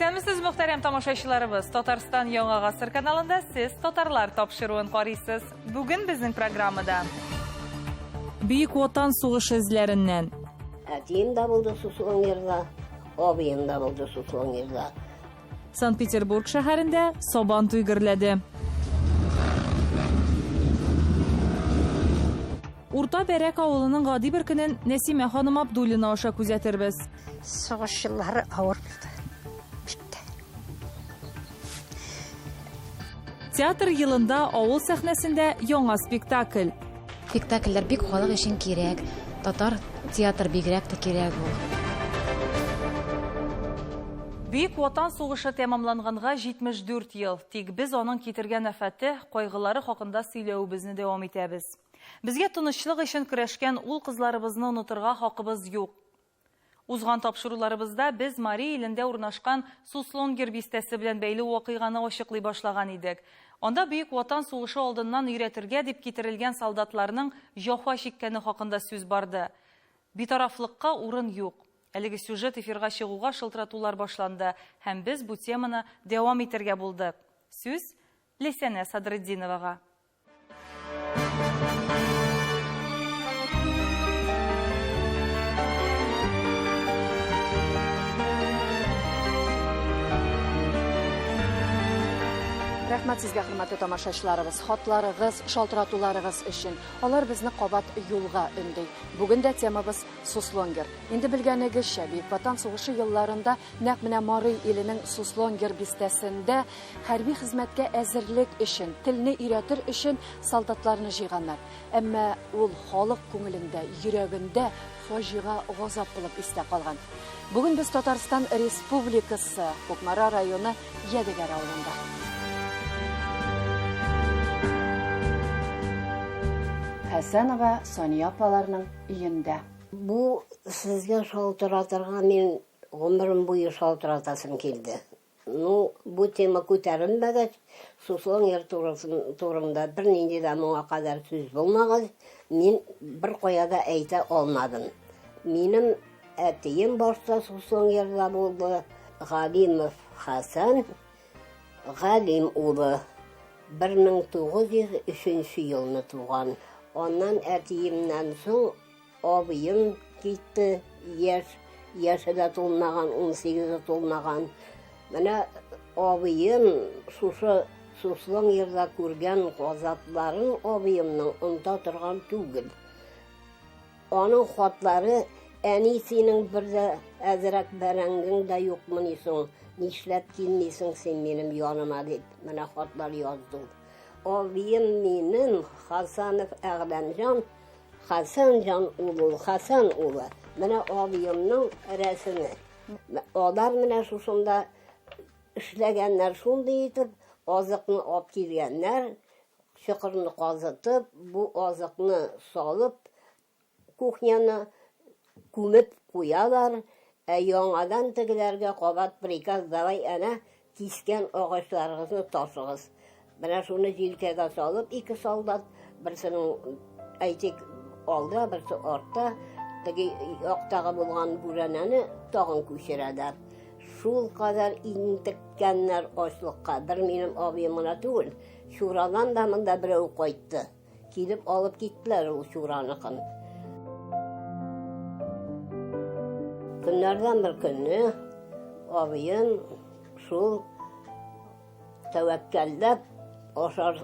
Исәнмесез, мөхтәрәм тамашачыларыбыз. Татарстан Яңа гасыр каналында сез татарлар тапшыруын карыйсыз. Бүген безнең программада Бөек Ватан сугышы эзләреннән. Әтием дә булды Суслонгерда, абыем да булды Суслонгерда. Санкт-Петербург шәһәрендә Сабан туй гөрләде. Урта Бәрәк авылының гади бер көнен Нәсимә ханым Абдуллина аша күзәтербез. Сугыш еллары авыр булды. Бик тә. Театр елында авыл сәхнәсендә яңа спектакль. Спектакльләр бик халык өчен кирәк. Татар театр бигрәк тә кирәк ул. Бөек Ватан сугышы тәмамланганга 74 ел. Тик без аның китергән афәте, кайгылары хакында сөйләвебезне дәвам итәбез. Безгә тынычлык өчен көрәшкән ул-кызларыбызны онытырга хакыбыз юк. Узган тапшыруларыбызда без Мари илендә урнашкан Суслонгер бистәсе белән бәйле вакыйганы ачыклый башлаган идек. Анда Бөек Ватан сугышы алдыннан өйрәтергә дип китерелгән солдатларның җәфа чиккәне хакында сүз барды. Битарафлыкка урын юк. Әлеге сюжет эфирга чыгуга шылтыратулар башланды һәм без бу теманы дәвам итәргә булдык. Сүз Ләйсәнә Садретдиновага. Рәхмәт сезгә, хөрмәтле тамашачыларыбыз, хатларыгыз, шалтыратуларыгыз өчен. Алар безне кабат юлга өнди. Бүген дә темабыз Суслонгер. Инде белгәнегезчә, Бөек Ватан сугышы елларында нәкъ менә Марый иленең Суслонгер бистәсендә Хәрби хезмәткә әзерлек өчен, телне өйрәтер өчен солдатларны җыйганнар. Әмма ул халык күңелендә, йөрәгендә фаҗига газап булып истә калган. Бүген без Татарстан Республикасы, Кукмара районы Ядегәр авылында. Хәсәнова Сания апаларның өендә. Бу сезгә шалтыратырга мин гомерем буе шалтыратасым килде. Ну, бу тема күтәрелмәгәч, Суслонгер турында бернинди дә моңа кадәр сүз булмагач, мин беркая да әйтә алмадым. Минем әтием башта Суслонгерда булды, Галимов Хәсән Галим улы, 1903 елны туган. Аннан әтиемнән соң Абыем китте, яшь, яше дә тулмаган, унсигезе тулмаган. Менә абыем шушы Суслонгерда күргән газапларын абыемның оныта торган түгел. Аның хатлары, әни синең бер дә әзрәк бәрәңгең дә юкмыни соң, нишләп килмисең син минем яныма дип, менә хатлар язды ул. Абыем минем Хасанов Әгъләмҗан Хәсәнҗан улы, Хәсән улы. Менә абыемның рәсеме. Алар менә шушында эшләгәннәр шундый итеп, азыкны алып килгәннәр, чокырны казытып, бу азыкны салып, кухняны күмеп куялар, ә яңадан тегеләргә кабат приказ давай әнә кискән агачларыгызны ташыгыз. Менә шуны җилкәгә салып ике солдат, берсенең әйтик алда, берсе артта, теге яктагы булган бүрәнәне тагын күчерәләр. Шул кадәр интеккәннәр ачлыкка. Бер минем абыем гына түгел, Чурадан да монда берәү кайтты. Килеп алып киттеләр ул Чураныкын. Көннәрдән бер көнне абыем шул тәвәккәлләп ашар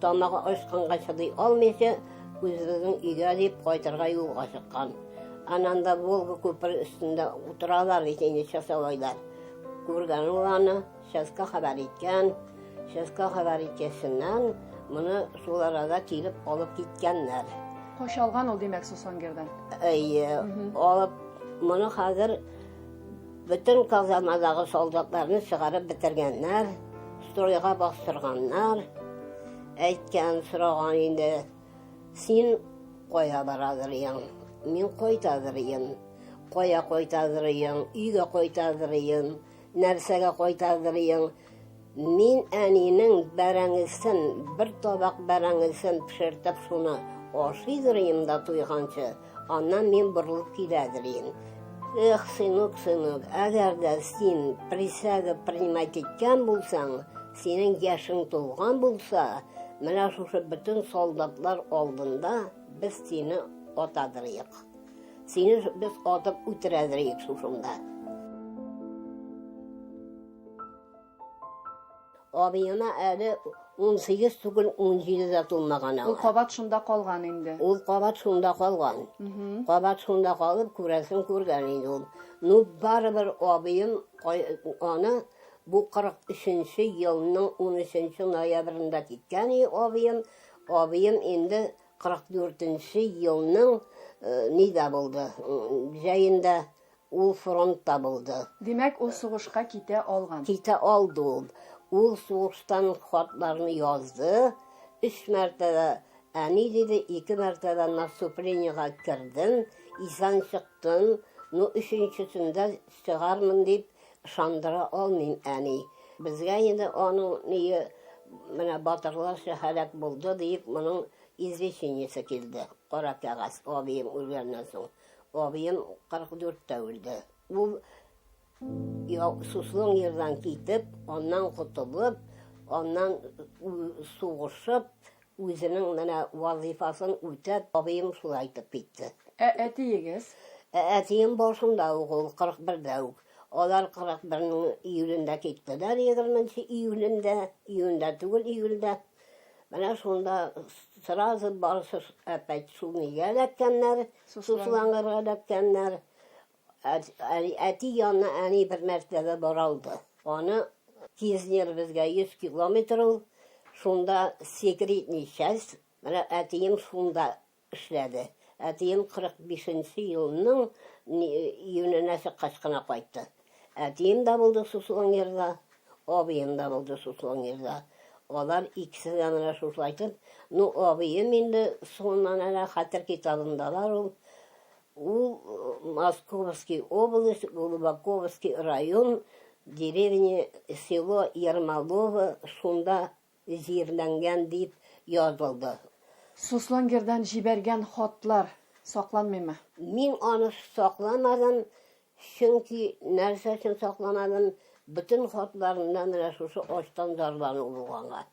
тамагы ачканга чыдый алмыйча үзебезнең өйгә дип кайтырга юлга чыккан. Аннан да Волга күпер өстендә утыралар бит инде часовойлар. Күргән ул аны. Часка хәбәр иткән. Часка хәбәр иткәченнән моны шул арада килеп алып киткәннәр. Кача алган ул, димәк, Сусангердан. Әйе, алып моны хәзер бөтен казармадагы солдатларны чыгарып бетергәннәр, стройга бастырганнар. Әйткән, сораган инде, син кая барадыр ең? Мин кайтадыр ең. Кая кайтадыр ең? Өйгә кайтадыр ең. Нәрсәгә кайтардырыең? Мин әнинең бәрәңгесен, бер табак бәрәңгесен пешертеп шуны ашыйдырыем да туйганчы, аннан мин борылып киләдерием. Эх, сынок, сынок, әгәр дә син присяга принимать иткән булсаң, синең яшең тулган булса, менә шушы бөтен солдатлар алдында без сине атадырыек. Сине без атып үтерәдерик шушында. Абыема әле 18 түгел, 17 дә тулмаган Ул аңа. кабат шунда калган инде. Ул кабат шунда калган. Кабат шунда калып, күрәсен күргән инде ул. Ну, барыбер абыем аны бу 43 елның 13 ноябрендә киткән и абыем. Абыем инде 44 елның нидә булды, җәендә ул фронтта булды. Димәк, ул сугышка китә алган. Китә алды ул. Ул сугыштан хатларны язды. 3 мәртәбә әни диде, 2 мәртәбә наступлениега кердем, исән чыктым. Ну, өченчесендә чыгармын дип ышандыра алмыйм әни. Безгә инде аның ние менә батырларча һәлак булды дип, моның извещениесе килде. Кара кәгазь абыем үлгәннән соң. Абыем 44-тә үлде. Ул Суслонгердан китеп, аннан котылып, аннан сугышып, үзенең менә вазифасын үтәп, абыем шулай итеп китте. Ә әтиегез? Ә әтием башында ук ул, 41-дә үк. Алар 41-нең июлендә киттеләр, 20 июлендә, июньдә түгел, июльдә. Менә шунда сразу барысы опять шул нигә эләккәннәр, Суслонгерга эләккәннәр. Әти янына әни бер мәртәбә бара алды. Аны Кизнер безгә 100 километр ул, шунда секретный часть, менә әтием шунда эшләде. Әтием 45 елның июненә чыккач кына кайтты. Әтием дә булды Суслонгерда, абыем да булды Суслонгерда. Алар икесе дә менә шушылай итеп, ну, абыем инде соңыннан әнә хәтер китабында бар ул. Ул Московский область, Глубоковский район, деревня, село Ермолово, шунда җирләнгән дип язылды. Суслонгердан җибәргән хатлар сакланмыймы? Мин аны сакламадым, чөнки нәрсә өчен сакламадым? Бөтен хатларында менә шушы ачтан зарлану булганга.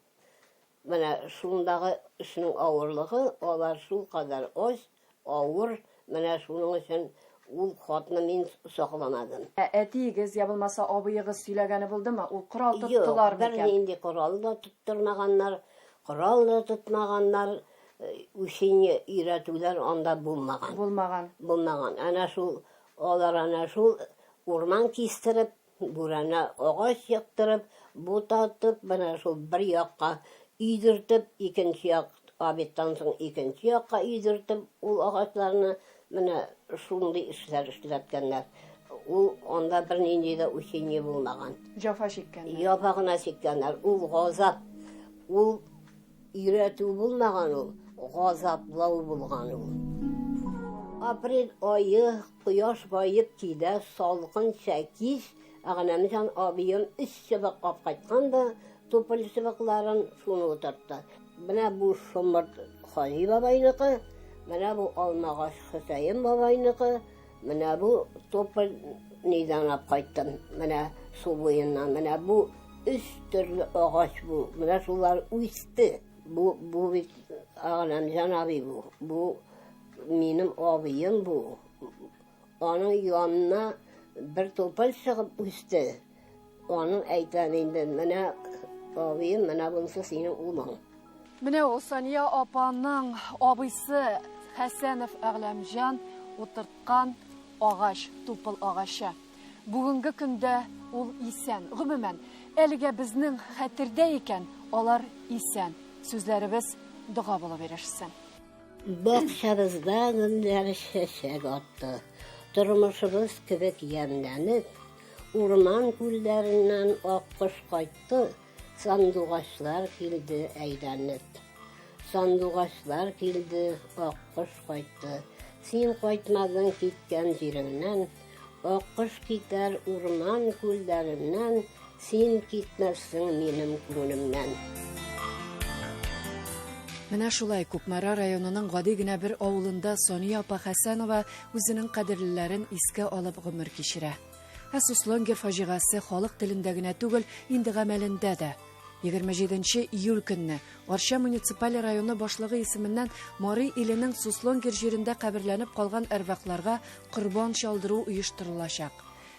Менә шундагы эшнең авырлыгы, алар шулкадәр ач, авыр, менә шуның өчен ул хатны мин сакламадым. Ә әтиегез, я булмаса абыегыз сөйләгәне булдымы? Ул корал тоттылар Юк, бернинди корал да тоттырмаганнар, корал да тотмаганнар, учение өйрәтүләр анда булмаган. Булмаган. Булмаган. Әнә шул, алар әнә шул урман кистереп, бүрәнә агач яктырып, бутатып, менә шул бер якка өйдертеп, икенче як обедтан соң икенче якка өйдертеп, ул агачларны менә шундый эшләр эшләткәннәр. Ул анда бернинди дә учение булмаган. Җафа чиккәннәр. Җафа гына чиккәннәр. Ул газап, ул өйрәтү булмаган ул, газаплау булган ул. Апрель ае кояш баеп килә, салкынча кич, Әгъләмҗан абыем 3 чыбык алып кайткан да, тополь чыбыкларын шуны утыртты. Менә бу шомырт Хаҗи бабайныкы, менә бу алмагач Хөсәен бабайныкы, менә бу тополь нидән алып кайттым, менә су буеннан, менә бу 3 төрле агач бу, менә шулар үсте. Бу, бу бит Әгъләмҗан абый бу, бу минем абыем бу. Аның янына бер тополь чыгып үсте. Аның әйтәм инде, менә абыем, менә бунысы синең улың. Менә ул Сания апаның абыйсы Хәсәнов Әгъләмҗан утырткан агач, тупыл агачы. Бүгенге көндә ул исән. Гомумән, әлегә безнең хәтердә икән, алар исән. Сүзләребез дога булып ирешсен. Бакчабызда гөлләр чәчәк атты. Тормышыбыз кебек ямьләнеп, урман күлләреннән аккош кайтты, сандугачлар килде әйләнеп. Сандугачлар килде, аккош кайтты. Син кайтмадың киткән җиреңнән, аккош китәр урман күлләреннән, син китмәссең минем күңелемнән. Менә шулай Кукмара районының гади генә бер авылында Сания апа Хәсәнова үзенең кадерлеләрен искә алып гомер кичерә. Ә Суслонгер фаҗигасе халык телендә генә түгел, инде гамәлендә дә. 27 июль көнне Арча муниципаль районы башлыгы исеменнән Мари иленең Суслонгер җирендә каберләнеп калган әрвахларга корбан чалдыру оештырылачак.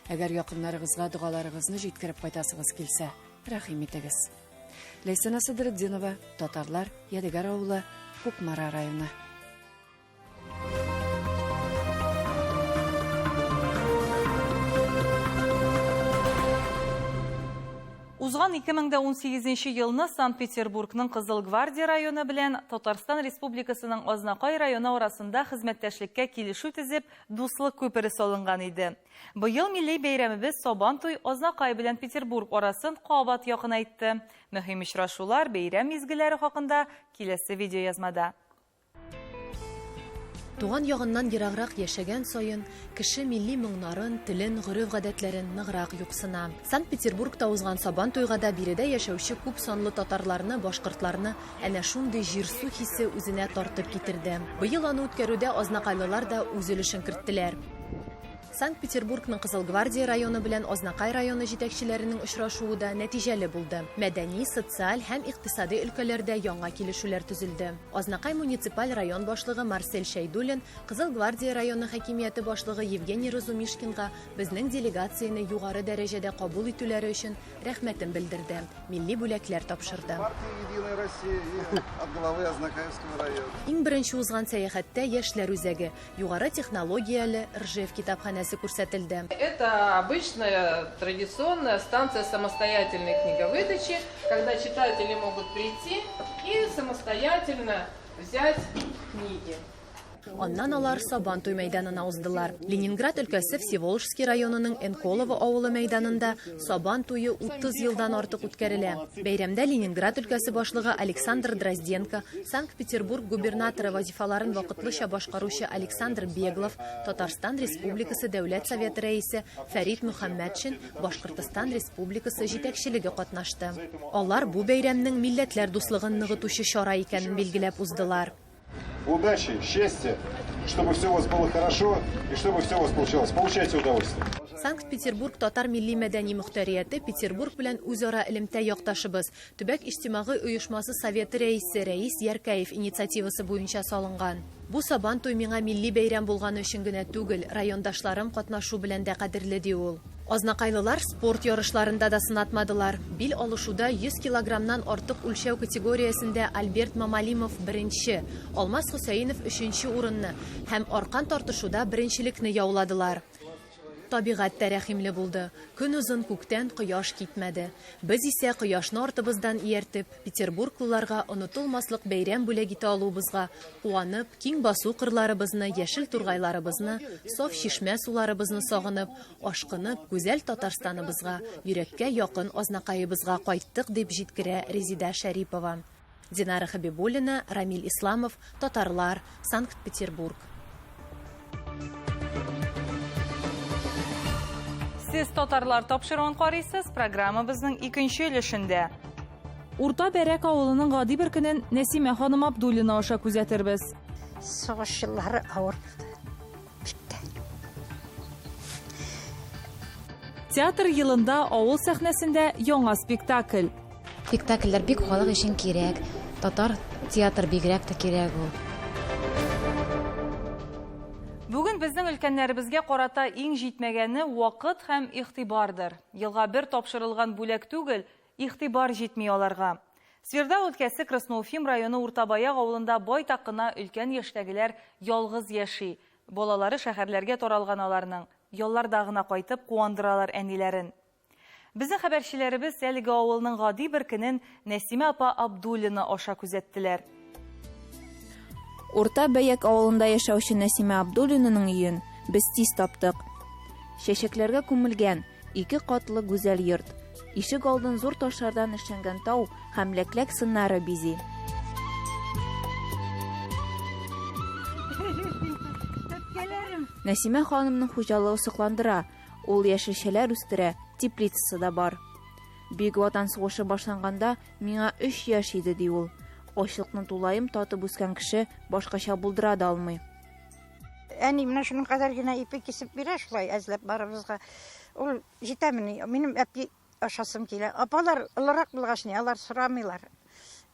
Әгәр якыннарыгызга догаларыгызны җиткереп кайтасыгыз килсә, рәхим итегез. Ләйсәнә Садретдинова, Татарлар, Ядегәр авылы, Кукмара районы. Узган 2018 елны Санкт-Петербургның Кызыл Гвардия районы белән Татарстан Республикасының Азнакай районы арасында хезмәттәшлеккә килешү төзеп, дуслык күпере салынган иде. Быел милли бәйрәмебез Сабантуй Азнакай белән Петербург арасын кабат якынайтты. Мөһим очрашулар, бәйрәм мизгелләре хакында киләсе видеоязмада. Туган ягыннан ераграк яшәгән саен, кеше милли моңнарын, телен, гореф-гадәтләрен ныграк юксына. Санкт-Петербургта узган Сабан туйга да биредә яшәүче күп санлы татарларны, башкортларны әнә шундый җирсү хисе үзенә тартып китерде. Быел аны үткәрүдә азнакайлылар да үз өлешен керттеләр. Санкт-Петербургның Кызыл Гвардия районы белән Азнакай районы җитәкчеләренең очрашуы да нәтиҗәле булды. Мәдәни, социаль һәм икътисади өлкәләрдә яңа килешүләр төзелде. Азнакай муниципаль район башлыгы Марсель Шәйдуллин Кызыл Гвардия районы хакимияте башлыгы Евгений Разумишкинга безнең делегацияне югары дәрәҗәдә кабул итүләре өчен рәхмәтен белдерде, милли бүләкләр тапшырды. Иң беренче узган сәяхәттә яшьләр үзәге, югары технологияле Ржев китапханәсе күрсәтелде. Это обычная традиционная станция самостоятельной книговыдачи, когда читатели могут прийти и самостоятельно взять книги. Аннан алар Сабантуй мәйданына уздылар. Ленинград өлкәсе Всеволожский районының Энколово авылы мәйданында Сабан туе 30 елдан артык үткәрелә. Бәйрәмдә Ленинград өлкәсе башлыгы Александр Дрозденко, Санкт-Петербург губернаторы вазифаларын вакытлыча башкаручы Александр Беглов, Татарстан Республикасы Дәүләт Советы рәисе Фәрит Мөхәммәтшин, Башкортостан Республикасы җитәкчелеге катнашты. Алар бу бәйрәмнең милләтләр дуслыгын ныгытучы чара икәнен билгеләп уздылар. Удачи, счастья, чтобы все у вас было хорошо и чтобы все у вас получалось. Получайте удовольствие. Санкт-Петербург татар милли мәдәни мөхтәрияте Петербург белән үзара элемтә якташыбыз. Төбәк иҗтимагый оешмасы советы рәисе Рәис Яркәев инициативасы буенча салынган. Бу Сабан туй миңа милли бәйрәм булганы өчен генә түгел, райондашларым катнашу белән дә кадерле, ди ул. Азнакайлылар спорт ярышларында да сынатмадылар. Бил алышуда 100 килограммнан артык үлчәү категориясендә Альберт Мамалимов беренче, Алмаз Хөсәенов өченче урынны һәм аркан тартышуда беренчелекне яуладылар. Табигать тә рәхимле булды. Көн озын күктән кояш китмәде. Без исә кояшны артыбыздан ияртеп, петербурглыларга онытылмаслык бәйрәм бүләк итә алуыбызга куанып, киң басу кырларыбызны, яшел тургайларыбызны, саф чишмә суларыбызны сагынып, ашкынып, гүзәл Татарстаныбызга, йөрәккә якын Азнакаебызга кайттык, дип җиткерә Резеда Шәрипова. Динара Хабибуллина, Рамил Исламов, Татарлар, Санкт-Петербург. Сез Татарлар тапшыруын карыйсыз, программабызның икенче өлешендә. Урта Бәрәк авылының гади бер көнен Нәсимә ханым Абдуллина аша күзәтербез. Сугыш еллары авыр булды. Бик тә. Театр елында авыл сәхнәсендә яңа спектакль. Спектакльләр бик халык өчен кирәк. Татар театр бигрәк тә кирәк ул. Бүген безнең өлкәннәребезгә карата иң җитмәгәне вакыт һәм игътибардыр. Елга бер тапшырылган бүләк түгел, игътибар җитми аларга. Свердлау өлкәсе Красноуфим районы Уртабаяк авылында байтак кына өлкән яшьтәгеләр ялгыз яши. Балалары шәһәрләргә таралган аларның. Ялларда гына кайтып куандыралар әниләрен. Безнең хәбәрчеләребез әлеге авылның гади бер көнен Нәсимә апа Абдуллина аша күзәттеләр. Урта Бәяк авылында яшәүче Нәсимә Абдуллинаның өен без тиз таптык. Чәчәкләргә күмелгән ике катлы гүзәл йорт. Ишек алдын зур ташлардан эшләнгән тау һәм ләкләк сыннары бизи. Нәсимә ханымның хуҗалыгы сокландыра. Ул яшелчәләр үстерә, теплицасы да бар. Бөек Ватан сугышы башланганда миңа 3 яшь иде, ди ул. Ачлыкны тулаем татып үскән кеше башкача булдыра да алмый. Әни менә шуның кадәр генә ипи кисеп бирә шулай әзләп барыбызга. Ул җитәмени? Минем әпи ашасым килә. Апалар олырак булгач ни, алар сорамыйлар.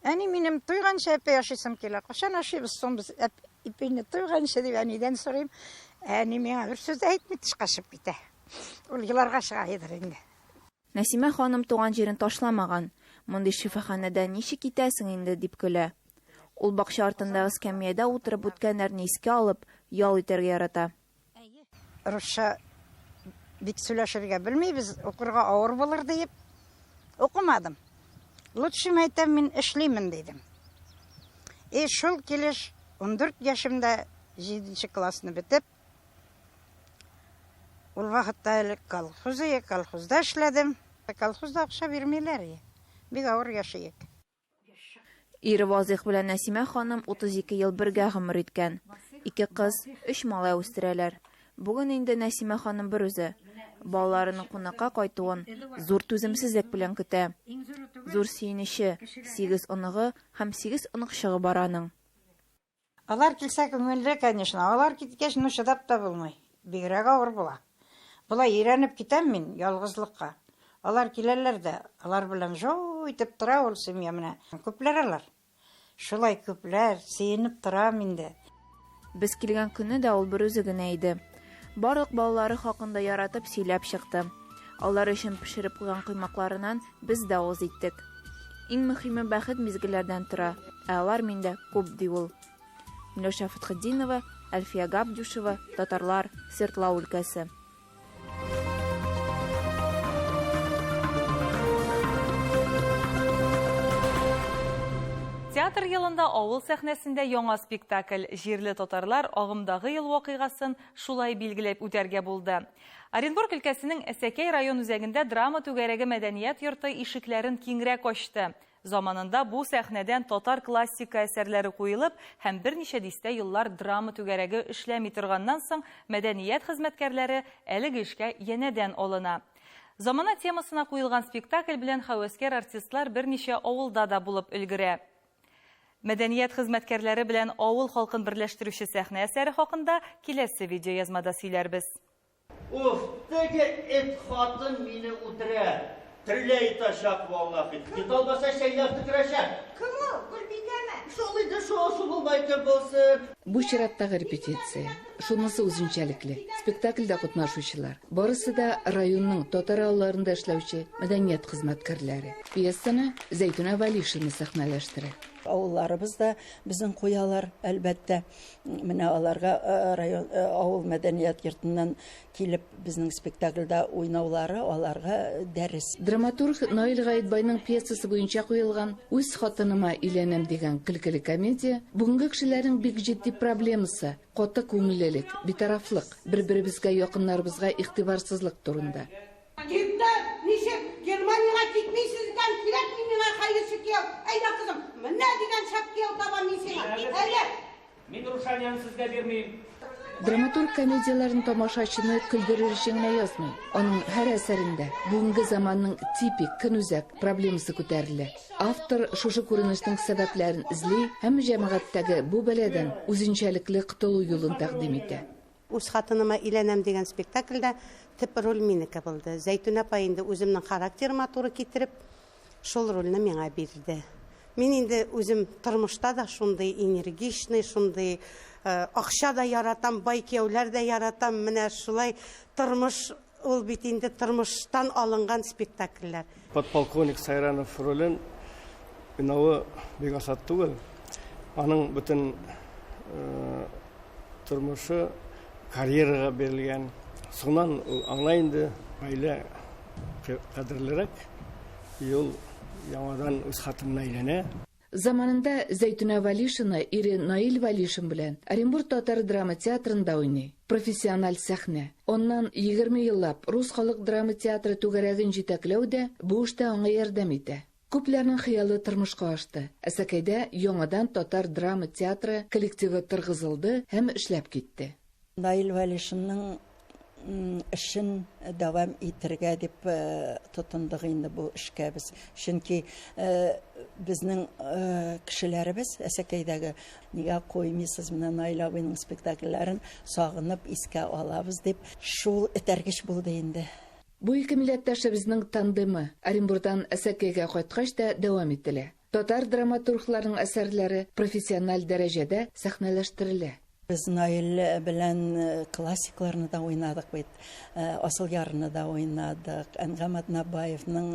Әни, минем туйганчы әпи ашыйсым килә. Кайчан ашыйбыз соң без ипине туйганчы дип әнидән сорыйм. Әни миңа бер сүз дә әйтми, тышка чыгып китә. Ул еларга чыга идер инде. Нәсимә ханым туган җирен ташламаган. Мондый шифаханәдән ничек китәсең инде, дип көлә. Ул бакча артындагы эскәмиядә утырып үткәннәрне искә алып, ял итәргә ярата. Русча бик сөйләшергә белмибез, укырга авыр булыр диеп, укымадым. Лучше әйтәм, мин эшлимен дидем. И шул килеш 14 яшемдә 7 классны бетеп, ул вакытта әле колхоз, колхозда эшләдем. Колхозда акча бирмиләр, бик авыр яшиек. Ире Вазыйх белән Нәсимә ханым 32 ел бергә гомер иткән. Ике кыз, өч малай үстерәләр. Бүген инде Нәсимә ханым бер үзе. Балаларының кунакка кайтуын зур түземсезлек белән көтә. Зур сөенече, 8 оныгы һәм 8 оныкчыгы бар аның. Алар килсә күңелле, конечно. Алар киткәч, ну чыдап та булмый. Бигрәк авыр була. Болай өйрәнеп китәм мин ялгызлыкка. Алар киләләр дә, алар белән жау итеп тора ул семья менә. Күпләр алар. Шулай күпләр, сөенеп торам инде. Без килгән көнне дә ул бер үзе генә иде. Барлык балалары хакында яратып сөйләп чыкты. Алар өчен пешереп куйган коймакларыннан без дә авыз иттек. Иң мөһиме бәхет мизгелләрдән тора, ә алар миндә күп, ди ул. Миләүшә Фәтхетдинова, Әлфия Габдюшева, Татарлар, Свердлау өлкәсе. Театр елында авыл сәхнәсендә яңа спектакль. Җирле татарлар агымдагы ел вакыйгасын шулай билгеләп үтәргә булды. Оренбург өлкәсенең Әсәкәй район үзәгендә драма түгәрәге мәдәният йорты ишекләрен киңрәк ачты. Заманында бу сәхнәдән татар классика әсәрләре куелып һәм берничә дистә еллар драма түгәрәге эшләми торганнан соң мәдәният хезмәткәрләре әлеге эшкә янәдән алына. Замана темасына куелган спектакль белән һәвәскәр артистлар берничә авылда да булып өлгерә. Мәдәният хезмәткәрләре белән авыл халкын берләштерүче сәхнә әсәре хакында киләсе видеоязмада сөйләрбез. Уф, теге эт хатын мине үтерә. Терелә итәчәк, валлахи. Кит албаса чәйнәп төкерәчәк. Кем ул? Гөлбикәме? Шул инде, шул, шул булмай кем булсын. Бу чираттагы репетиция. Шунысы үзенчәлекле. Спектакльдә катнашучылар барысы да районның татар авылларында эшләүче мәдәният хезмәткәрләре. Пьесаны Зәйтүнә Вәлишина сәхнәләштерә. Авылларыбыз да безнең куялар, әлбәттә. Менә аларга район авыл мәдәният йортыннан килеп безнең спектакльдә уйнаулары аларга дәрес. Драматург Наил Гаетбайның пьесасы буенча куелган Үз хатыныма өйләнәм дигән көлкеле комедия бүгенге кешеләрнең бик җитди проблемасы, каты күңеллелек, битарафлык, бер-беребезгә, якыннарыбызга игътибарсызлык турында. Китте, ничек Германиягә китмисез икән, кирәкми миңа хәерче кияү. Әйдә, кызым, менә дигән шәп кияү табам мин сиңа. Әйдә. Мин Рушанияны сезгә бирмим. Драматург комедияләрен тамашачыны көлдерер өчен генә язмый. Аның һәр әсәрендә бүгенге заманның типик, көнүзәк проблемасы күтәрелә. Автор шушы күренешнең сәбәпләрен эзли һәм җәмәгатьтәге бу бәладән үзенчәлекле котылу юлын тәкъдим итә. Үз хатыныма өйләнәм дигән спектакльдә төп роль минеке булды. Зәйтүнә апа инде үземнең характерыма туры китереп, шул рольне миңа бирде. Мин инде үзем тормышта да шундый энергичный, шундый акча да яратам, бай кияүләр дә яратам. Менә шулай тормыш ул бит инде тормыштан алынган спектакльләр. Подполковник Сайранов ролен уйнавы бик асат түгел. Аның бөтен тормышы карьерага бирелгән. Соңыннан ул аңлай инде, гаилә кадерлерәк, и ул яңадан үз хатынына әйләнә. Заманында Зәйтүнә Вәлишина ире Наил Вәлишин белән Оренбург татар драма театрында уйный. Профессиональ сәхнә. Аннан 20 еллап рус халык драма театры түгәрәген җитәкләү дә бу эштә аңа ярдәм итә. Күпләрнең хыялы тормышка ашты. Әсәкәйдә яңадан татар драма театры коллективы торгызылды һәм эшләп китте. Наил Вәлишинның эшен дәвам итергә дип тотындык инде бу эшкә без. Чөнки безнең кешеләребез Әсәкәйдәге нигә куймыйсыз менә Наил абыйның спектакльләрен сагынып искә алабыз дип, шул этәргеч булды инде. Бу ике милләттәшебезнең тандемы Оренбурдан Әсәкәйгә кайткач та дәвам ителә. Татар драматургларының әсәрләре профессиональ дәрәҗәдә сәхнәләштерелә. Без Наил белән классикларны да уйнадык бит. Асылъярны да уйнадык. Әнгам Атнабаевның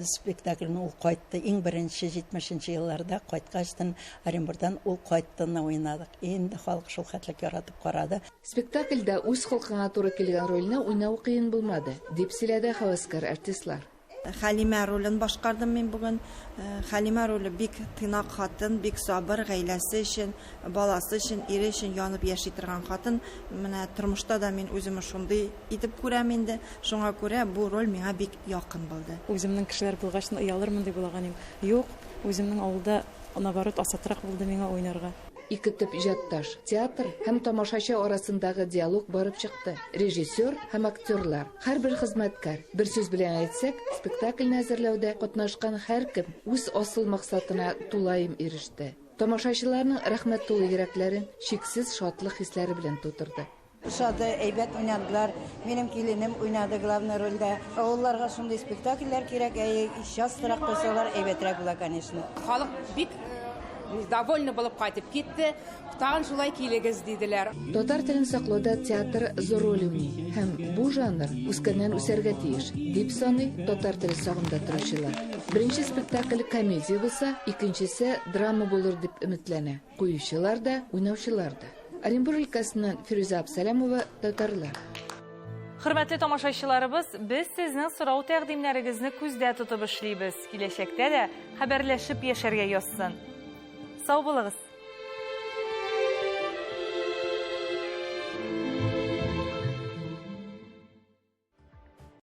спектаклен ул кайтты. Иң беренче 70 нче елларда кайткачтын Оренбурдан ул кайттыны уйнадык. Инде халык шул хәтлек яратып карады. Спектакльдә үз холкыңа туры килгән рольне уйнау кыен булмады, дип сөйләде һәвәскәр артистлар. Хәлимә ролен башкардым мин бүген. Хәлимә роле бик тыйнак хатын, бик сабыр, гаиләсе өчен, баласы өчен, ире өчен янып яши торган хатын. Менә тормышта да мин үземне шундый итеп күрәм инде. Шуңа күрә бу роль миңа бик якын булды. Үземнең кешеләр булгачын оялырмын дип уйлаган идем. Юк, үземнең авылда, наоборот, асатрак булды миңа уйнарга. Ике төп иҗатташ, театр һәм тамашачы арасындагы диалог барып чыкты. Режиссер һәм актерлар, һәрбер хезмәткәр, бер сүз белән әйтсәк, спектакльне әзерләүдә катнашкан һәркем үз асыл максатына тулаем иреште. Тамашачыларның рәхмәт тулы йөрәкләрен чиксез шатлык хисләре белән тутырды. Ошады, әйбәт уйнадылар. Минем киленем уйнады главный рольдә. Авылларга шундый спектакльләр кирәк, әйе, часторак куйсалар, әйбәтрәк була, конечно. Халык бик довольны булып кайтып китте. Тагын шулай килегез, диделәр. Татар телен саклауда театр зур роль уйный һәм бу жанр үскәннән үсәргә тиеш, дип саный татар теле сагында торучылар. Беренче спектакль комедия булса, икенчесе драма булыр дип өметләнә куючылар да, уйнаучылар да. Оренбург өлкәсеннән Фирүзә Абсалямова, Татарлар. Хөрмәтле тамашачыларыбыз, без сезнең сорау-тәкъдимнәрегезне күздә тотып эшлибез. Киләчәктә дә хәбәрләшеп яшәргә язсын. Сау булыгыз!